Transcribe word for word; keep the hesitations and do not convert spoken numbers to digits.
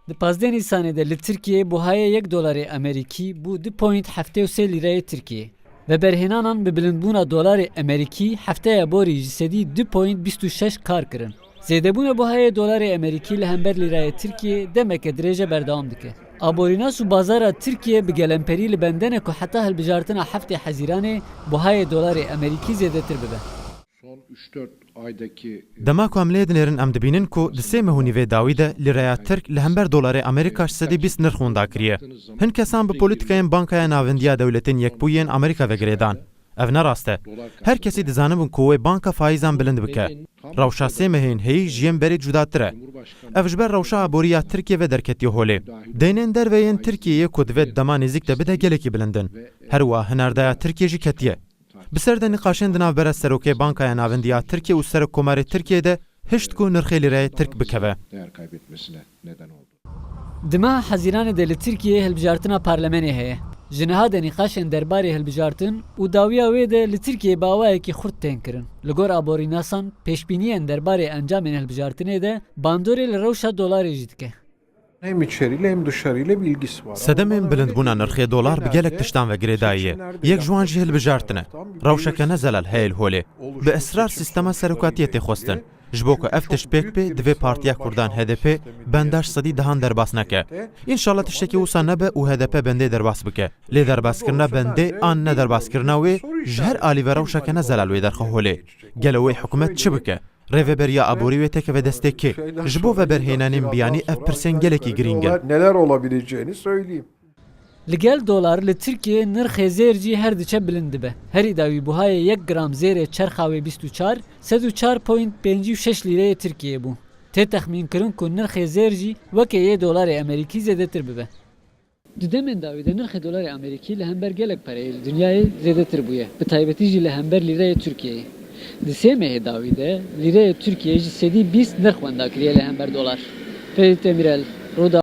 Di pazdeh Nîsanê de li Tirkiyeyê buhayê yek dolarê Amerîkî bû du point heftê û sê lîreyê Tirkiyê. Veberhênanan bi bilindbûna dolarê Amerîkî hefteya borî ji sedî du point bîst û şeş kar kirin. Zêdebûna buhayê dolarê Amerîkî li hember lîrayê Tirkiyê demeke dirêj e berdewam dike. Aborînas û bazara Tirkiyê bi gelemperî li bende ne ku heta hilbijartina heftê Hezîranê buhayê dolarê Amerîkî zêdetir bibe. Dema ku em lê dinêrin em dibînin ku di sê meh û nîvê dawî de lîreya Tirk li hember dolarê Amerîka ji sedî bîst nirx winda kiriye. Hin kesan bi polîtikayên Bankaya Navendî ya Dewletên Yekbûyî yên Amerîka ve girêdan. Ev ne rast e. Her kesî dizanibin ku wê banka faîzan bilind bike. Rewşa sê mehên heyî ji yên berê cudatir e. Ev ji ber rewşa aborî ya Tirkiyê ve derketiye holê. Deynên derve yên Tirkiyeyê ku divê di dema nêzîk de bide gelekî bilind in. Her wiha hinardaya Tirkiyê jî ketiye. Bi ser de nîqaşên di navbera Serokê Bankaya Navendî ya Tirkiyê û Serokkomarê Tirkiyê de hişt ku nirxê lîreyê Tirk bikeve. Di meha Hezîranê de li Tirkiyeyê hilbijartina parlemenê heye. Ji niha de nîqaşên derbarê hilbijartin û dawiya wê de li Tirkiyeyê bi awayekî xurt tên kirin. Li gor aborînasan, pêşbîniyên derbarê encamên hilbijartinê de bandorê li rewşa dolarê jî dike. Hem içeriyle hem dışarıyla bir ilgisi var. Sedemên bilindbûna nirxê dolar bi gelek tiştan ve girêdayî ye. Yek ji wan jî hilbijartin e. Rewşeke ne zelal heye li holê. Bi israr sîstema serokatiyê tê xwestin. Ji bo ku ev tişt pêk bê, divê Partiya Kurdan H D P benda ji sedî dehan derbas neke. Înşallah tiştekî wisa nebe û H D P bendê derbas bike. Lê derbaskirina bendê an ne derbaskirina wê ji her alî ve rewşeke ne zelal wê derxe holê. Gelo wê hikûmet çi bike? Rêveberiya aborî wê têkeve destê kê? Ji bo veberhênanên biyanî ev pirsên gelekî girîng in. Neler olabileceğini söyleyeyim. Li gel dolar li Tirkiyeyê nirxê zêr jî her diçe bilind dibe. Herî dawî buhayê yek gram zêrê çerxa wê bîst û çar, sed û çar point pêncî û şeş lîreyê Tirkiyeyê bû. Tê texmînkirin ku nirxê zêr jî weke yê dolarê Amerîkî zêdetir bibe. Di demên dawî de nirxê dolarê Amerîkî li hember gelek pereyê li dinyayê zêdetir bûye, bi taybetî jî li hember lîreyê Tirkiyeyê. Di sê mehê dawî de lîreyê Tirkiyeyê ji sedî bîst nirx wenda kiriye li hember dolar. Ferîd Demîrel, Rûda.